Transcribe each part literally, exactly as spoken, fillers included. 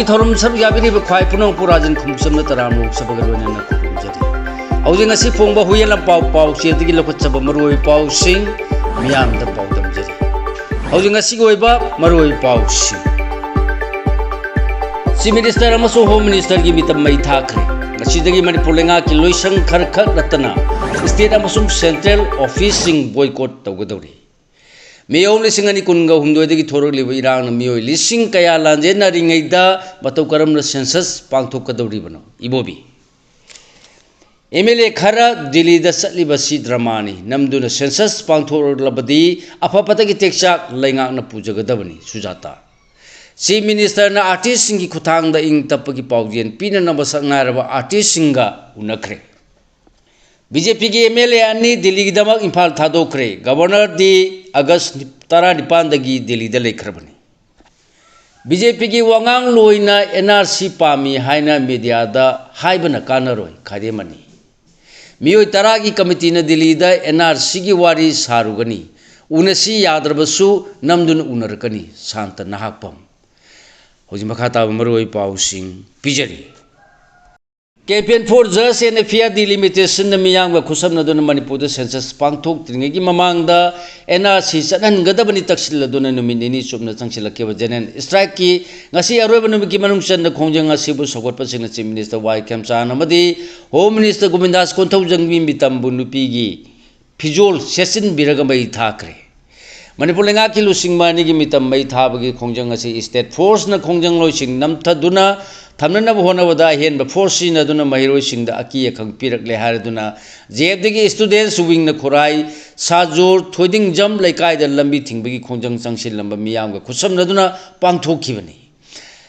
ꯊꯧꯔꯝ ꯁꯔꯨꯛ ꯌꯥꯕꯤꯔꯤꯕ ꯈ꯭ꯋꯥꯏ ꯄꯨꯝꯅꯃꯛꯄꯨ ꯔꯥꯖꯟ ꯈꯨꯝꯁꯝꯅ ꯇꯔꯥꯝꯅ ꯑꯣꯛꯆꯕꯒ ꯂꯣꯏꯅꯅ ꯈꯨꯔꯨꯝꯖꯔꯤ꯫ ꯍꯧꯖꯤꯛ ꯉꯁꯤ ꯐꯣꯡꯕ ꯍꯨꯏꯌꯦꯟ ꯂꯝꯄꯥꯎ ꯄꯥꯎꯆꯦꯗꯒꯤ ꯂꯧꯈꯠꯆꯕ ꯃꯔꯨꯑꯣꯏꯕ ꯄꯥꯎꯁꯤꯡ ꯃꯤꯌꯥꯝꯗ ꯄꯥꯎꯗꯝꯖꯔꯤ꯫ ꯍꯧꯖꯤꯛ ꯉꯁꯤꯒꯤ ꯑꯣꯏꯕ ꯃꯔꯨꯑꯣꯏꯕ ꯄꯥꯎꯁꯤꯡ꯫ Chief Minister ꯑꯃꯁꯨꯡ Home Ministerꯒꯤ ꯃꯤꯇꯝ ꯃꯩ ꯊꯥꯈ꯭ꯔꯦ꯫ ꯉꯁꯤꯗꯒꯤ ꯃꯅꯤꯄꯨꯔ ꯂꯩꯉꯥꯛꯀꯤ ꯂꯣꯏꯁꯪ ꯈꯔ ꯈꯛ ꯅꯠꯇꯅ state ꯑꯃꯁꯨꯡ central officeꯁꯤꯡ boycott ꯇꯧꯒꯗꯧꯔꯤ꯫ ꯃꯤꯌꯥꯝ ꯂꯤꯁꯤꯡ ꯑꯅꯤ ꯀꯨꯟꯒ ꯍꯨꯝꯗꯣꯏꯗꯒꯤ ꯊꯣꯔꯛꯂꯤꯕ ꯏꯔꯥꯡꯅ ꯃꯤꯑꯣꯏ ꯂꯤꯁꯤꯡ ꯀꯌꯥ ꯂꯥꯟꯖꯦꯟꯅꯔꯤꯉꯩꯗ ꯃꯇꯧ ꯀꯔꯝꯅ census ꯄꯥꯡꯊꯣꯛꯀꯗꯧꯔꯤꯕꯅꯣ? ꯏꯕꯣꯕꯤ꯫ MLA ꯈꯔ ꯗꯤꯜꯂꯤꯗ ꯆꯠꯂꯤꯕꯁꯤ dramaꯅꯤ꯫ ꯅꯝꯗꯨꯅ census ꯄꯥꯡꯊꯣꯛꯂꯕꯗꯤ ꯑꯐ ꯐꯠꯇꯒꯤ ꯇꯦꯛꯆꯥꯛ ꯂꯩꯉꯥꯛꯅ ꯄꯨꯖꯒꯗꯕꯅꯤ꯫ ꯁꯨꯖꯥꯇꯥ꯫ Chief Ministerꯅ artistꯁꯤꯡꯒꯤ ꯈꯨꯠꯊꯥꯡꯗ ꯏꯪ ꯇꯞꯄꯒꯤ ꯄꯥꯎꯖꯦꯜ ꯄꯤꯅꯅꯕ ꯁꯛꯅꯥꯏꯔꯕ artistꯁꯤꯡꯒ ꯎꯅꯈ꯭ꯔꯦ꯫ BJPꯒꯤ MLA ꯑꯅꯤ ꯗꯤꯜꯂꯤꯒꯤꯗꯃꯛ ꯏꯝꯐꯥꯜ ꯊꯥꯗꯣꯛꯈ꯭ꯔꯦ꯫ Governorꯗꯤ August ꯇꯔꯥꯅꯤꯄꯥꯟꯗꯒꯤ ꯗꯤꯜꯂꯤꯗ ꯂꯩꯈ꯭ꯔꯕꯅꯤ꯫ BJPꯒꯤ ꯋꯥꯉꯥꯡꯂꯣꯏꯅ NRC ꯄꯥꯝꯃꯤ ꯍꯥꯏꯅ mediaꯗ ꯍꯥꯏꯕꯅ ꯀꯥꯟꯅꯔꯣꯏ, ꯈꯥꯏꯗꯦꯝ ꯑꯅꯤ꯫ ꯃꯤꯑꯣꯏ ꯇꯔꯥꯒꯤ committeeꯅ ꯗꯤꯜꯂꯤꯗ NRCꯒꯤ ꯋꯥꯔꯤ ꯁꯥꯔꯨꯒꯅꯤ꯫ ꯎꯅꯁꯤ ꯌꯥꯗ꯭ꯔꯕꯁꯨ ꯅꯝꯗꯨꯅ ꯎꯅꯔꯛꯀꯅꯤ, ꯁꯥꯟꯇ ꯅꯍꯥꯛꯄꯝ꯫ ꯍꯧꯖꯤꯛ ꯃꯈꯥ ꯇꯥꯕ ꯃꯔꯨꯑꯣꯏꯕ ꯄꯥꯎꯁꯤꯡ ꯄꯤꯖꯔꯤ꯫ Campaign for Justice and Fair Delimitation ꯃꯤꯌꯥꯝꯒ ꯈꯨꯠꯁꯝꯅꯗꯨꯅ ꯃꯅꯤꯄꯨꯔꯗ census ꯄꯥꯡꯊꯣꯛꯇ꯭ꯔꯤꯉꯩꯒꯤ ꯃꯃꯥꯡꯗ NRC ꯆꯠꯍꯟꯒꯗꯕꯅꯤ ꯇꯛꯁꯤꯜꯂꯗꯨꯅ ꯅꯨꯃꯤꯠ ꯅꯤꯅꯤ ꯆꯨꯞꯅ ꯆꯪꯁꯤꯜꯂꯛꯈꯤꯕ general strikeꯀꯤ ꯉꯁꯤ ꯑꯔꯣꯏꯕ ꯅꯨꯃꯤꯠꯀꯤ ꯃꯅꯨꯡ ꯆꯟꯅ ꯈꯣꯡꯖꯪ ꯑꯁꯤꯕꯨ ꯁꯧꯒꯠꯄꯁꯤꯡꯅ Chief Minister ꯋꯥꯏ ꯈꯦꯝꯆꯥꯟ ꯑꯃꯗꯤ Home Minister ꯒꯣꯕꯤꯟꯗꯥꯁ ꯀꯣꯟꯊꯧꯖꯝꯒꯤ ꯃꯤꯇꯝꯕꯨ ꯅꯨꯄꯤꯒꯤ ꯐꯤꯖꯣꯜ ꯁꯦꯠꯆꯤꯟꯕꯤꯔꯒ ꯃꯩ ꯊꯥꯈ꯭ꯔꯦ꯫ ꯃꯅꯤꯄꯨꯔ ꯂꯩꯉꯥꯛꯀꯤ ꯂꯨꯆꯤꯡꯕ ꯑꯅꯤꯒꯤ ꯃꯤꯇꯝ ꯃꯩ ꯊꯥꯕꯒꯤ ꯈꯣꯡꯖꯪ ꯑꯁꯤ state forceꯅ ꯈꯣꯡꯖꯪꯂꯣꯏꯁꯤꯡ ꯅꯝꯊꯗꯨꯅ ꯊꯝꯅꯅꯕ ꯍꯣꯠꯅꯕꯗ ꯑꯍꯦꯟꯕ force ꯁꯤꯖꯤꯟꯅꯗꯨꯅ ꯃꯍꯩꯔꯣꯏꯁꯤꯡꯗ ꯑꯀꯤ ꯑꯈꯪ ꯄꯤꯔꯛꯂꯦ ꯍꯥꯏꯔꯗꯨꯅ JFDꯒꯤ students wingꯅ ꯈꯨꯔꯥꯏ, ꯁꯥꯖꯣꯔ, ꯊꯣꯏꯗꯤꯡꯖꯝ ꯂꯩꯀꯥꯏꯗ ꯂꯝꯕꯤ ꯊꯤꯡꯕꯒꯤ ꯈꯣꯡꯖꯪ ꯆꯪꯁꯤꯜꯂꯝꯕ ꯃꯤꯌꯥꯝꯒ ꯈꯨꯠꯁꯝꯅꯗꯨꯅ ꯄꯥꯡꯊꯣꯛꯈꯤꯕꯅꯤ꯫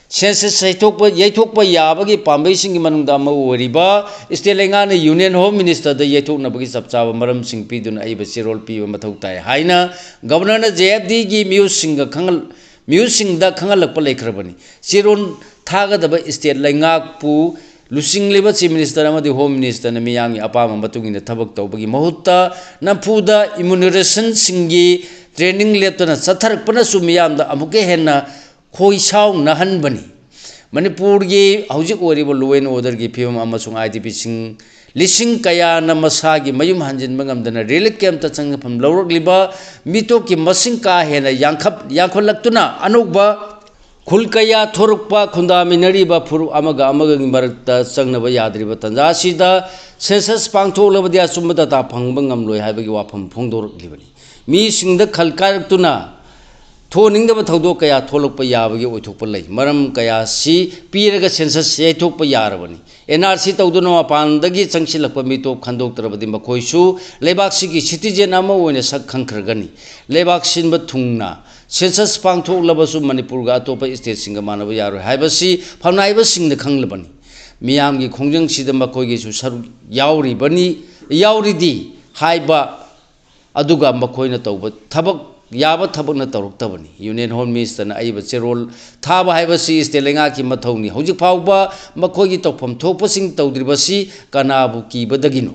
Census ꯌꯩꯊꯣꯛꯄ, ꯌꯩꯊꯣꯛꯄ ꯌꯥꯕꯒꯤ ꯄꯥꯝꯕꯩꯁꯤꯡꯒꯤ ꯃꯅꯨꯡꯗ ꯑꯃ ꯑꯣꯏꯔꯤꯕ state ꯂꯩꯉꯥꯛꯅ Union Home Ministerꯗ ꯌꯩꯊꯣꯛꯅꯕꯒꯤ ꯆꯞ ꯆꯥꯕ ꯃꯔꯝꯁꯤꯡ ꯄꯤꯗꯨꯅ ꯑꯏꯕ ꯆꯦꯔꯣꯜ ꯄꯤꯕ ꯃꯊꯧ ꯇꯥꯏ ꯍꯥꯏꯅ Governorꯅ JFDꯒꯤ ꯃꯤꯑꯣꯏꯁꯤꯡꯒ ꯈꯪꯍꯜ-, ꯃꯤꯑꯣꯏꯁꯤꯡꯗ ꯈꯪꯍꯜꯂꯛꯄ ꯂꯩꯈ꯭ꯔꯕꯅꯤ꯫ ꯆꯦꯔꯣꯜ ꯊꯥꯒꯗꯕ state ꯂꯩꯉꯥꯛꯄꯨ ꯂꯨꯆꯤꯡꯂꯤꯕ Chief Minister ꯑꯃꯗꯤ Home Ministerꯅ ꯃꯤꯌꯥꯝꯒꯤ ꯑꯄꯥꯝꯕ ꯃꯇꯨꯡ ꯏꯟꯅ ꯊꯕꯛ ꯇꯧꯕꯒꯤ ꯃꯍꯨꯠꯇ ꯅꯝꯐꯨꯗ enumeration ꯁꯤꯡꯒꯤ training ꯂꯦꯞꯇꯅ ꯆꯠꯊꯔꯛꯄꯅꯁꯨ ꯃꯤꯌꯥꯝꯗ ꯑꯃꯨꯛꯀ ꯍꯦꯟꯅ ꯈꯣꯏꯁꯥꯎꯅꯍꯟꯕꯅꯤ꯫ ꯃꯅꯤꯄꯨꯔꯒꯤ ꯍꯧꯖꯤꯛ ꯑꯣꯏꯔꯤꯕ law and orderꯒꯤ ꯐꯤꯕꯝ ꯑꯃꯁꯨꯡ IDPꯁꯤꯡ ꯂꯤꯁꯤꯡ ꯀꯌꯥꯅ ꯃꯁꯥꯒꯤ ꯃꯌꯨꯝ ꯍꯟꯖꯤꯟꯕ ꯉꯝꯗꯅ relief campꯇ ꯆꯪꯐꯝ ꯂꯧꯔꯛꯂꯤꯕ ꯃꯤꯇꯣꯞꯀꯤ ꯃꯁꯤꯡ ꯀꯥ ꯍꯦꯟꯅ ꯌꯥꯡꯈꯠ-, ꯌꯥꯡꯈꯠꯂꯛꯇꯨꯅ ꯑꯅꯧꯕ ꯈꯨꯜ ꯀꯌꯥ ꯊꯣꯔꯛꯄ, ꯈꯨꯟꯗꯥꯃꯤꯟꯅꯔꯤꯕ ꯐꯨꯔꯨꯞ ꯑꯃꯒ ꯑꯃꯒꯒꯤ ꯃꯔꯛꯇ ꯆꯪꯅꯕ ꯌꯥꯗ꯭ꯔꯤꯕ ꯇꯥꯟꯖꯥ ꯑꯁꯤꯗ census ꯄꯥꯡꯊꯣꯛꯂꯕꯗꯤ ꯑꯆꯨꯝꯕ data ꯐꯪꯕ ꯉꯝꯂꯣꯏ ꯍꯥꯏꯕꯒꯤ ꯋꯥꯐꯝ ꯐꯣꯡꯗꯣꯔꯛꯂꯤꯕꯅꯤ꯫ ꯃꯤꯁꯤꯡꯗ ꯈꯜ ꯀꯥꯏꯔꯛꯇꯨꯅ ꯊꯣꯛꯍꯟꯅꯤꯡꯗꯕ ꯊꯧꯗꯣꯛ ꯀꯌꯥ ꯊꯣꯛꯂꯛꯄ ꯌꯥꯕꯒꯤ ꯑꯣꯏꯊꯣꯛꯄ ꯂꯩ꯫ ꯃꯔꯝ ꯀꯌꯥꯁꯤ ꯄꯤꯔꯒ census ꯌꯩꯊꯣꯛꯄ ꯌꯥꯔꯕꯅꯤ꯫ NRC ꯇꯧꯗꯨꯅ ꯃꯄꯥꯟꯗꯒꯤ ꯆꯪꯁꯤꯜꯂꯛꯄ ꯃꯤꯇꯣꯞ ꯈꯟꯗꯣꯛꯇ꯭ꯔꯕꯗꯤ ꯃꯈꯣꯏꯁꯨ ꯂꯩꯕꯥꯛꯁꯤꯒꯤ citizen ꯑꯃ ꯑꯣꯏꯅ ꯁꯛ ꯈꯪꯈ꯭ꯔꯒꯅꯤ꯫ ꯂꯩꯕꯥꯛ ꯁꯤꯟꯕ ꯊꯨꯡꯅ census ꯄꯥꯡꯊꯣꯛꯂꯕꯁꯨ ꯃꯅꯤꯄꯨꯔꯒ ꯑꯇꯣꯞꯄ stateꯁꯤꯡꯒ ꯃꯥꯟꯅꯕ ꯌꯥꯔꯣꯏ ꯍꯥꯏꯕꯁꯤ ꯐꯝꯅꯥꯏꯕꯁꯤꯡꯅ ꯈꯪꯂꯕꯅꯤ꯫ ꯃꯤꯌꯥꯝꯒꯤ ꯈꯣꯡꯖꯪꯁꯤꯗ ꯃꯈꯣꯏꯒꯤꯁꯨ ꯁꯔꯨꯛ ꯌꯥꯎꯔꯤꯕꯅꯤ, ꯌꯥꯎꯔꯤꯗꯤ ꯍꯥꯏꯕ ꯑꯗꯨꯒ ꯃꯈꯣꯏꯅ ꯇꯧꯕ ꯊꯕꯛ, ꯌꯥꯕ ꯊꯕꯛꯅ ꯇꯧꯔꯛꯇꯕꯅꯤ꯫ Union Home Ministerꯅ ꯑꯏꯕ ꯆꯦꯔꯣꯜ ꯊꯥꯕ ꯍꯥꯏꯕꯁꯤ state ꯂꯩꯉꯥꯛꯀꯤ ꯃꯊꯧꯅꯤ꯫ ꯍꯧꯖꯤꯛ ꯐꯥꯎꯕ ꯃꯈꯣꯏꯒꯤ ꯇꯧꯐꯝ ꯊꯣꯛꯄꯁꯤꯡ ꯇꯧꯗ꯭ꯔꯤꯕꯁꯤ ꯀꯅꯥꯕꯨ ꯀꯤꯕꯗꯒꯤꯅꯣ?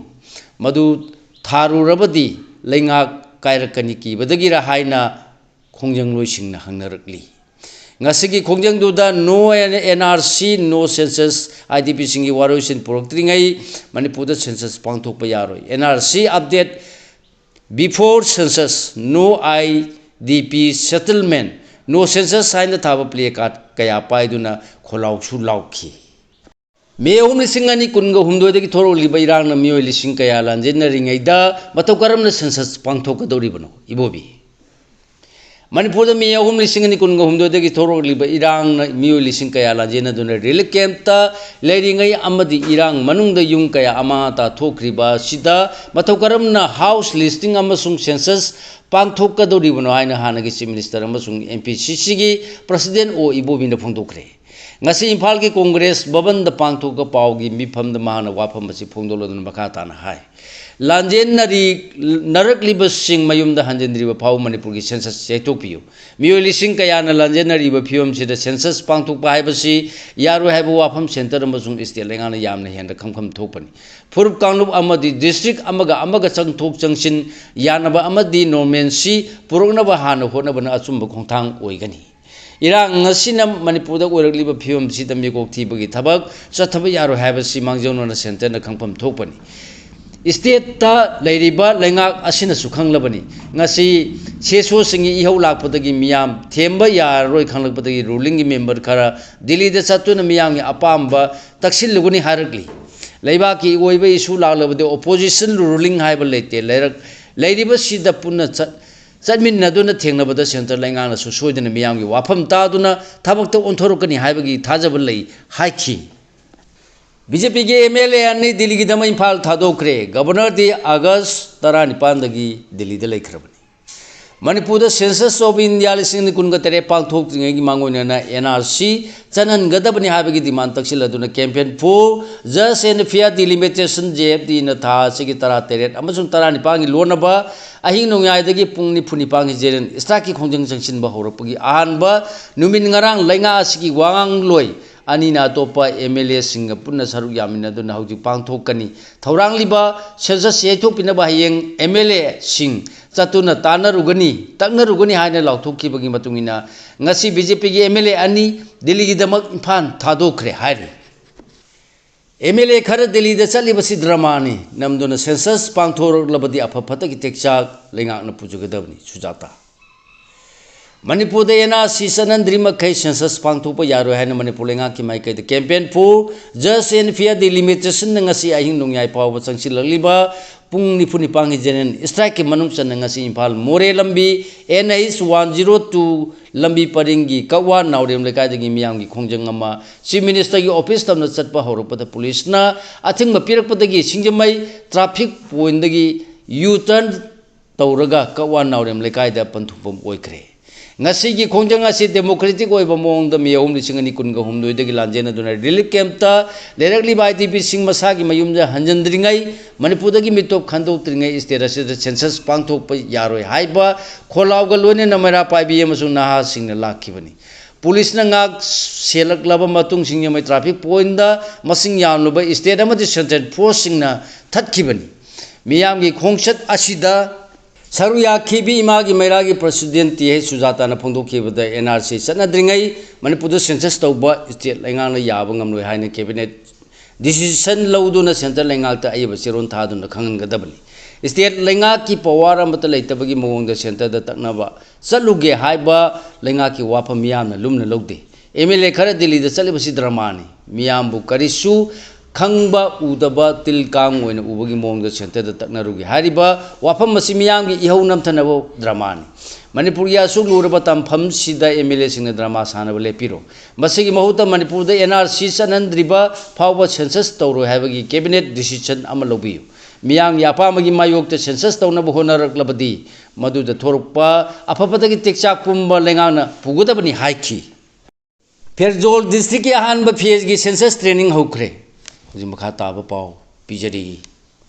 ꯃꯗꯨ ꯊꯥꯔꯨꯔꯕꯗꯤ ꯂꯩꯉꯥꯛ ꯀꯥꯏꯔꯛꯀꯅꯤ ꯀꯤꯕꯗꯒꯤꯔ ꯍꯥꯏꯅ ꯈꯣꯡꯖꯪꯂꯣꯏꯁꯤꯡꯅ ꯍꯪꯅꯔꯛꯂꯤ꯫ ꯉꯁꯤꯒꯤ ꯈꯣꯡꯖꯪꯗꯨꯗ no NRC, no census, IDPꯁꯤꯡꯒꯤ ꯋꯥꯔꯣꯏꯁꯤꯟ ꯄꯨꯔꯛꯇ꯭ꯔꯤꯉꯩ ꯃꯅꯤꯄꯨꯔꯗ census ꯄꯥꯡꯊꯣꯛꯄ ꯌꯥꯔꯣꯏ꯫ NRC update before census, no IDP settlement, no census ꯍꯥꯏꯅ ꯊꯥꯕ placard ꯀꯌꯥ ꯄꯥꯏꯗꯨꯅ ꯈꯣꯜꯂꯥꯎꯁꯨ ꯂꯥꯎꯈꯤ꯫ ꯃꯦ ꯑꯍꯨꯝ ꯂꯤꯁꯤꯡ ꯑꯅꯤ ꯀꯨꯟꯒ ꯍꯨꯝꯗꯣꯏꯗꯒꯤ ꯊꯣꯔꯛꯂꯤꯕ ꯏꯔꯥꯡꯅ ꯃꯤꯑꯣꯏ ꯂꯤꯁꯤꯡ ꯀꯌꯥ ꯂꯥꯟꯖꯦꯟꯅꯔꯤꯉꯩꯗ ꯃꯇꯧ ꯀꯔꯝꯅ census ꯄꯥꯡꯊꯣꯛꯀꯗꯧꯔꯤꯕꯅꯣ? ꯏꯕꯣꯕꯤ, ꯃꯅꯤꯄꯨꯔꯗ ꯃꯦ ꯑꯍꯨꯝ ꯂꯤꯁꯤꯡ ꯑꯅꯤ ꯀꯨꯟꯒ ꯍꯨꯝꯗꯣꯏꯗꯒꯤ ꯊꯣꯔꯛꯂꯤꯕ ꯏꯔꯥꯡꯅ ꯃꯤꯑꯣꯏ ꯂꯤꯁꯤꯡ ꯀꯌꯥ ꯂꯥꯟꯖꯦꯟꯅꯗꯨꯅ relief campꯇ ꯂꯩꯔꯤꯉꯩ ꯑꯃꯗꯤ ꯏꯔꯥꯡ ꯃꯅꯨꯡꯗ ꯌꯨꯝ ꯀꯌꯥ ꯑꯃꯥꯡ ꯑꯇꯥ ꯊꯣꯛꯈ꯭ꯔꯤꯕ ꯑꯁꯤꯗ ꯃꯇꯧ ꯀꯔꯝꯅ house listing ꯑꯃꯁꯨꯡ census ꯄꯥꯡꯊꯣꯛꯀꯗꯧꯔꯤꯕꯅꯣ ꯍꯥꯏꯅ ꯍꯥꯟꯅꯒꯤ Chief Minister ꯑꯃꯁꯨꯡ MPCCꯒꯤ President ꯑꯣ ꯏꯕꯣꯕꯤꯅ ꯐꯣꯡꯗꯣꯛꯈ꯭ꯔꯦ꯫ ꯉꯁꯤ ꯏꯝꯐꯥꯜꯒꯤ ꯀꯣꯡꯒ꯭ꯔꯦꯁ ꯚꯕꯟꯗ ꯄꯥꯡꯊꯣꯛꯄ ꯄꯥꯎꯒꯤ ꯃꯤꯐꯝꯗ ꯃꯍꯥꯛꯅ ꯋꯥꯐꯝ ꯑꯁꯤ ꯐꯣꯡꯗꯣꯛꯂꯗꯨꯅ ꯃꯈꯥ ꯇꯥꯅ ꯍꯥꯏ, ꯂꯥꯟꯖꯦꯟꯅꯔꯤ-, ꯅꯔꯛꯂꯤꯕꯁꯤꯡ ꯃꯌꯨꯝꯗ ꯍꯟꯖꯤꯟꯗ꯭ꯔꯤꯕ ꯐꯥꯎꯕ ꯃꯅꯤꯄꯨꯔꯒꯤ census ꯌꯩꯊꯣꯛꯄꯤꯌꯨ꯫ ꯃꯤꯑꯣꯏ ꯂꯤꯁꯤꯡ ꯀꯌꯥꯅ ꯂꯥꯟꯖꯦꯟꯅꯔꯤꯕ ꯐꯤꯕꯝꯁꯤꯗ census ꯄꯥꯡꯊꯣꯛꯄ ꯍꯥꯏꯕꯁꯤ ꯌꯥꯔꯣꯏ ꯍꯥꯏꯕ ꯋꯥꯐꯝ centre ꯑꯃꯁꯨꯡ state ꯂꯩꯉꯥꯛꯅ ꯌꯥꯝꯅ ꯍꯦꯟꯅ ꯈꯝꯈꯝ ꯊꯣꯛꯄꯅꯤ꯫ ꯐꯨꯔꯨꯞ ꯀꯥꯡꯂꯨꯞ ꯑꯃꯗꯤ district ꯑꯃꯒ ꯑꯃꯒ ꯆꯪꯊꯣꯛ ꯆꯪꯁꯤꯟ ꯌꯥꯅꯕ ꯑꯃꯗꯤ normalcy ꯄꯨꯔꯛꯅꯕ ꯍꯥꯟꯅ ꯍꯣꯠꯅꯕꯅ ꯑꯆꯨꯝꯕ ꯈꯣꯡꯊꯥꯡ ꯑꯣꯏꯒꯅꯤ꯫ ꯏꯔꯥꯡ ꯑꯁꯤꯅ ꯃꯅꯤꯄꯨꯔꯗ ꯑꯣꯏꯔꯛꯂꯤꯕ ꯐꯤꯕꯝꯁꯤꯗ ꯃꯤꯀꯣꯛ ꯊꯤꯕꯒꯤ ꯊꯕꯛ ꯆꯠꯊꯕ ꯌꯥꯔꯣꯏ ꯍꯥꯏꯕꯁꯤ ꯃꯥꯡꯖꯧꯅꯅ ꯁꯦꯟꯇꯔꯅ ꯈꯪꯐꯝ ꯊꯣꯛꯄꯅꯤ꯫ ꯏꯁꯇꯦꯠꯇ ꯂꯩꯔꯤꯕ ꯂꯩꯉꯥꯛ ꯑꯁꯤꯅꯁꯨ ꯈꯪꯂꯕꯅꯤ꯫ ꯉꯁꯤ ꯁꯦꯁꯣꯁꯤꯡꯒꯤ ꯏꯍꯧ ꯂꯥꯛꯄꯗꯒꯤ ꯃꯤꯌꯥꯝ ꯊꯦꯝꯕ ꯌꯥꯔꯔꯣꯏ ꯈꯪꯂꯛꯄꯗꯒꯤ ꯔꯨꯂꯤꯡꯒꯤ ꯃꯦꯝꯕꯔ ꯈꯔ ꯗꯤꯜꯂꯤꯗ ꯆꯠꯇꯨꯅ ꯃꯤꯌꯥꯝꯒꯤ ꯑꯄꯥꯝꯕ ꯇꯛꯁꯤꯜꯂꯨꯒꯅꯤ ꯍꯥꯏꯔꯛꯂꯤ꯫ ꯂꯩꯕꯥꯛꯀꯤ ꯑꯣꯏꯕ ꯏꯁꯨ ꯂꯥꯛꯂꯕꯗꯤ opposition ꯔꯨꯂꯤꯡ ꯍꯥꯏꯕ ꯂꯩꯇꯦ꯫ ꯂꯩꯔꯛ-, ꯂꯩꯔꯤꯕꯁꯤꯗ ꯄꯨꯟꯅ ꯆꯠ-, ꯆꯠꯃꯤꯟꯅꯗꯨꯅ ꯊꯦꯡꯅꯕꯗ ꯁꯦꯟꯇꯔ ꯂꯩꯉꯥꯛꯅꯁꯨ ꯁꯣꯏꯗꯅ ꯃꯤꯌꯥꯝꯒꯤ ꯋꯥꯐꯝ ꯇꯥꯗꯨꯅ ꯊꯕꯛꯇ ꯑꯣꯟꯊꯣꯔꯛꯀꯅꯤ ꯍꯥꯏꯕꯒꯤ ꯊꯥꯖꯕ ꯂꯩ ꯍꯥꯏꯈꯤ꯫ ꯕꯤ ꯖꯦ ꯄꯤꯒꯤ ꯑꯦꯝ ꯑꯦꯜ ꯑꯦ ꯑꯅꯤ ꯗꯤꯜꯂꯤꯒꯤꯗꯃꯛ ꯏꯝꯐꯥꯜ ꯊꯥꯗꯣꯛꯈ꯭ꯔꯦ꯫ ꯒꯕꯔꯅꯔꯗꯤ ꯑꯥꯒꯁ ꯇꯔꯥꯅꯤꯄꯥꯟꯗꯒꯤ ꯗꯤꯜꯂꯤꯗ ꯂꯩꯈ꯭ꯔꯕꯅꯤ꯫ ꯃꯅꯤꯄꯨꯔꯗ Census of India ꯂꯤꯁꯤꯡ ꯑꯅꯤ ꯀꯨꯟꯒ ꯇꯔꯦꯠ ꯄꯥꯡꯊꯣꯛꯇ꯭ꯔꯤꯉꯩꯒꯤ ꯃꯥꯡꯑꯣꯏꯅꯅ N R C ꯆꯠꯍꯟꯒꯗꯕꯅꯤ ꯍꯥꯏꯕꯒꯤ demand ꯇꯛꯁꯤꯜꯂꯗꯨꯅ campaign for Just and Fair Delimitation, J F D ꯅ ꯊꯥ ꯑꯁꯤꯒꯤ ꯇꯔꯥꯇꯔꯦꯠ ꯑꯃꯁꯨꯡ ꯇꯔꯥꯅꯤꯄꯥꯟꯒꯤ ꯂꯣꯟꯅꯕ ꯑꯍꯤꯡ ꯅꯣꯡꯌꯥꯏꯗꯒꯤ ꯄꯨꯡ ꯅꯤꯐꯨ ꯅꯤꯄꯥꯟꯒꯤ general strike ꯀꯤ ꯈꯣꯡꯖꯪ ꯆꯪꯁꯤꯟꯕ ꯍꯧꯔꯛꯄꯒꯤ ꯑꯍꯥꯟꯕ ꯅꯨꯃꯤꯠ ꯉꯔꯥꯡ ꯂꯩꯉꯥꯛ ꯑꯁꯤꯒꯤ ꯋꯥꯉꯥꯡꯂꯣꯏ ꯑꯅꯤꯅ ꯑꯇꯣꯞꯄ ꯑꯦꯝ ꯑꯦꯜ ꯑꯦꯁꯤꯡꯒ ꯄꯨꯟꯅ ꯁꯔꯨꯛ ꯌꯥꯃꯤꯟꯅꯗꯨꯅ ꯍꯧꯖꯤꯛ ꯄꯥꯡꯊꯣꯛꯀꯅꯤ꯫ ꯊꯧꯔꯥꯡꯂꯤꯕ census ꯌꯩꯊꯣꯛꯄꯤꯅꯕ ꯍꯌꯦꯡ ꯑꯦꯝ ꯑꯦꯜ ꯑꯦꯁꯤꯡ ꯆꯠꯇꯨꯅ ꯇꯥꯟꯅꯔꯨꯒꯅꯤ, ꯇꯛꯅꯔꯨꯒꯅꯤ ꯍꯥꯏꯅ ꯂꯥꯎꯊꯣꯛꯈꯤꯕꯒꯤ ꯃꯇꯨꯡ ꯏꯟꯅ ꯉꯁꯤ ꯕꯤ ꯖꯦ ꯄꯤꯒꯤ ꯑꯦꯝ ꯑꯦꯜ ꯑꯦ ꯑꯅꯤ ꯗꯤꯜꯂꯤꯒꯤꯗꯃꯛ ꯏꯝꯐꯥꯜ ꯊꯥꯗꯣꯛꯈ꯭ꯔꯦ ꯍꯥꯏꯔꯤ꯫ ꯑꯦꯝ ꯑꯦꯜ ꯑꯦ ꯈꯔ ꯗꯤꯜꯂꯤꯗ ꯆꯠꯂꯤꯕꯁꯤ drama ꯅꯤ꯫ ꯅꯝꯗꯨꯅ census ꯄꯥꯡꯊꯣꯔꯛꯂꯕꯗꯤ ꯑꯐ ꯐꯠꯇꯒꯤ ꯇꯦꯛꯆꯥꯛ ꯂꯩꯉꯥꯛꯅ ꯄꯨꯖꯒꯗꯕꯅꯤ꯫ ꯁꯨꯖꯥꯇꯥ꯫ ꯃꯅꯤꯄꯨꯔꯗ N R C ꯆꯠꯍꯟꯗ꯭ꯔꯤ ꯃꯈꯩ census ꯄꯥꯡꯊꯣꯛꯄ ꯌꯥꯔꯣꯏ ꯍꯥꯏꯅ ꯃꯅꯤꯄꯨꯔ ꯂꯩꯉꯥꯛꯀꯤ ꯃꯥꯏꯀꯩꯗ campaign for Just and Fair Delimitation ꯅ ꯉꯁꯤ ꯑꯍꯤꯡ ꯅꯣꯡꯌꯥꯏ ꯐꯥꯎꯕ ꯆꯪꯁꯤꯜꯂꯛꯂꯤꯕ ꯄꯨꯡ ꯅꯤꯐꯨ ꯅꯤꯄꯥꯟꯒꯤ general strike ꯀꯤ ꯃꯅꯨꯡ ꯆꯟꯅ ꯉꯁꯤ ꯏꯝꯐꯥꯜ ꯃꯣꯔꯦ ꯂꯝꯕꯤ N H one zero two ꯂꯝꯕꯤ ꯄꯔꯤꯡꯒꯤ ꯀꯛꯋꯥ ꯅꯥꯎꯔꯦꯝ ꯂꯩꯀꯥꯏꯗꯒꯤ ꯃꯤꯌꯥꯝꯒꯤ ꯈꯣꯡꯖꯪ ꯑꯃ Chief Minister ꯒꯤ office ꯇꯝꯅ ꯆꯠꯄ ꯍꯧꯔꯛꯄꯗ ꯄꯨꯂꯤꯁꯅ ꯑꯊꯤꯡꯕ ꯄꯤꯔꯛꯄꯗꯒꯤ ꯁꯤꯡꯖꯃꯩ traffic point ꯗꯒꯤ U-turn ꯇꯧꯔꯒ ꯀꯛꯋꯥ ꯅꯥꯎꯔꯦꯝ ꯂꯩꯀꯥꯏꯗ ꯄꯟꯊꯨꯡꯐꯝ ꯑꯣꯏꯈ꯭ꯔꯦ꯫ ꯉꯁꯤꯒꯤ ꯈꯣꯡꯖꯪ ꯑꯁꯤ democratic ꯑꯣꯏꯕ ꯃꯑꯣꯡꯗ ꯃꯤ ꯑꯍꯨꯝ ꯂꯤꯁꯤꯡ ꯑꯅꯤ ꯀꯨꯟꯒ ꯍꯨꯝꯗꯣꯏꯗꯒꯤ ꯂꯥꯟꯖꯦꯟꯅꯗꯨꯅ relief camp ꯇ ꯂꯩꯔꯛꯂꯤꯕ I D P ꯁꯤꯡ ꯃꯁꯥꯒꯤ ꯃꯌꯨꯝꯗ ꯍꯟꯖꯤꯟꯗ꯭ꯔꯤꯉꯩ, ꯃꯅꯤꯄꯨꯔꯗꯒꯤ ꯃꯤꯇꯣꯞ ꯈꯟꯗꯣꯛꯇ꯭ꯔꯤꯉꯩ state ꯑꯁꯤꯗ census ꯄꯥꯡꯊꯣꯛꯄ ꯌꯥꯔꯣꯏ ꯍꯥꯏꯕ ꯈꯣꯜꯂꯥꯎꯒ ꯂꯣꯏꯅꯅ ꯃꯩꯔꯥ ꯄꯥꯏꯕꯤ ꯑꯃꯁꯨꯡ ꯅꯍꯥꯁꯤꯡꯅ ꯂꯥꯛꯈꯤꯕꯅꯤ꯫ ꯄꯨꯂꯤꯁꯅ ꯉꯥꯛ ꯁꯦꯜꯂꯛꯂꯕ ꯃꯇꯨꯡ ꯁꯤꯡꯖꯃꯩ traffic point ꯗ ꯃꯁꯤꯡ ꯌꯥꯝꯂꯕ state ꯑꯃꯗꯤ central force ꯁꯤꯡꯅ ꯊꯠꯈꯤꯕꯅꯤ꯫ ꯃꯤꯌꯥꯝꯒꯤ ꯈꯣꯡꯆꯠ ꯑꯁꯤꯗ ꯁꯔꯨꯛ ꯌꯥꯈꯤꯕꯤ ꯏꯃꯥꯒꯤ ꯃꯩꯔꯥꯒꯤ president ꯇꯤ ꯑꯩꯆ ꯁꯨꯖꯥꯇꯥꯅ ꯐꯣꯡꯗꯣꯛꯈꯤꯕꯗ, ꯑꯦꯟ ꯑꯥꯔ ꯁꯤ ꯆꯠꯅꯗ꯭ꯔꯤꯉꯩ ꯃꯅꯤꯄꯨꯔꯗ census ꯇꯧꯕ state ꯂꯩꯉꯥꯛꯅ ꯌꯥꯕ ꯉꯝꯂꯣꯏ ꯍꯥꯏꯅ cabinet decision ꯂꯧꯗꯨꯅ centre ꯂꯩꯉꯥꯛꯇ ꯑꯏꯕ ꯆꯦꯔꯣꯜ ꯊꯥꯗꯨꯅ ꯈꯪꯍꯟꯒꯗꯕꯅꯤ꯫ State ꯂꯩꯉꯥꯛꯀꯤ power ꯑꯃꯠꯇ ꯂꯩꯇꯕꯒꯤ ꯃꯑꯣꯡꯗ centre ꯗ ꯇꯛꯅꯕ ꯆꯠꯂꯨꯒꯦ ꯍꯥꯏꯕ ꯂꯩꯉꯥꯛꯀꯤ ꯋꯥꯐꯝ ꯃꯤꯌꯥꯝꯅ ꯂꯨꯝꯅ ꯂꯧꯗꯦ꯫ ꯑꯦꯝ ꯑꯦꯜ ꯑꯦ ꯈꯔ ꯗꯤꯜꯂꯤꯗ ꯆꯠꯂꯤꯕꯁꯤ drama ꯅꯤ꯫ ꯃꯤꯌꯥꯝꯕꯨ ꯀꯔꯤꯁꯨ ꯈꯪꯕ ꯎꯗꯕ ꯇꯤꯜ ꯀꯥꯡ ꯑꯣꯏꯅ ꯎꯕꯒꯤ ꯃꯑꯣꯡꯗ centre ꯗ ꯇꯛꯅꯔꯨꯒꯦ ꯍꯥꯏꯔꯤꯕ ꯋꯥꯐꯝ ꯑꯁꯤ ꯃꯤꯌꯥꯝꯒꯤ ꯏꯍꯧ ꯅꯝꯊꯅꯕ drama ꯅꯤ꯫ ꯃꯅꯤꯄꯨꯔꯒꯤ ꯑꯁꯨꯛ ꯂꯨꯔꯕ ꯇꯝꯐꯝꯁꯤꯗ ꯑꯦꯝ ꯑꯦꯜ ꯑꯦꯁꯤꯡꯅ drama ꯁꯥꯟꯅꯕ ꯂꯦꯞꯄꯤꯔꯣ꯫ ꯃꯁꯤꯒꯤ ꯃꯍꯨꯠꯇ ꯃꯅꯤꯄꯨꯔꯗ ꯑꯦꯟ ꯑꯥꯔ ꯁꯤ ꯆꯠꯅꯍꯟꯗ꯭ꯔꯤꯕ ꯐꯥꯎꯕ census ꯇꯧꯔꯣꯏ ꯍꯥꯏꯕꯒꯤ cabinet decision ꯑꯃ ꯂꯧꯕꯤꯌꯨ꯫ ꯃꯤꯌꯥꯝꯒꯤ ꯑꯄꯥꯝꯕꯒꯤ ꯃꯥꯌꯣꯛꯇ census ꯇꯧꯅꯕ ꯍꯣꯠꯅꯔꯛꯂꯕꯗꯤ ꯃꯗꯨꯗ ꯊꯣꯔꯛꯄ ꯑꯐꯕꯗꯒꯤ ꯇꯦꯛꯆꯥꯛ ꯄꯨꯝꯕ ꯂꯩꯉꯥꯛꯅ ꯄꯨꯒꯗꯕꯅꯤ ꯍꯥꯏꯈꯤ꯫ ꯐꯦꯔꯖꯣꯜ district ꯀꯤ ꯑꯍꯥꯟꯕ phase ꯀꯤ census training ꯍꯧꯈ꯭ꯔꯦ꯫ ꯍꯧꯖꯤꯛ ꯃꯈꯥ ꯇꯥꯕ ꯄꯥꯎ ꯄꯤꯖꯔꯤ꯫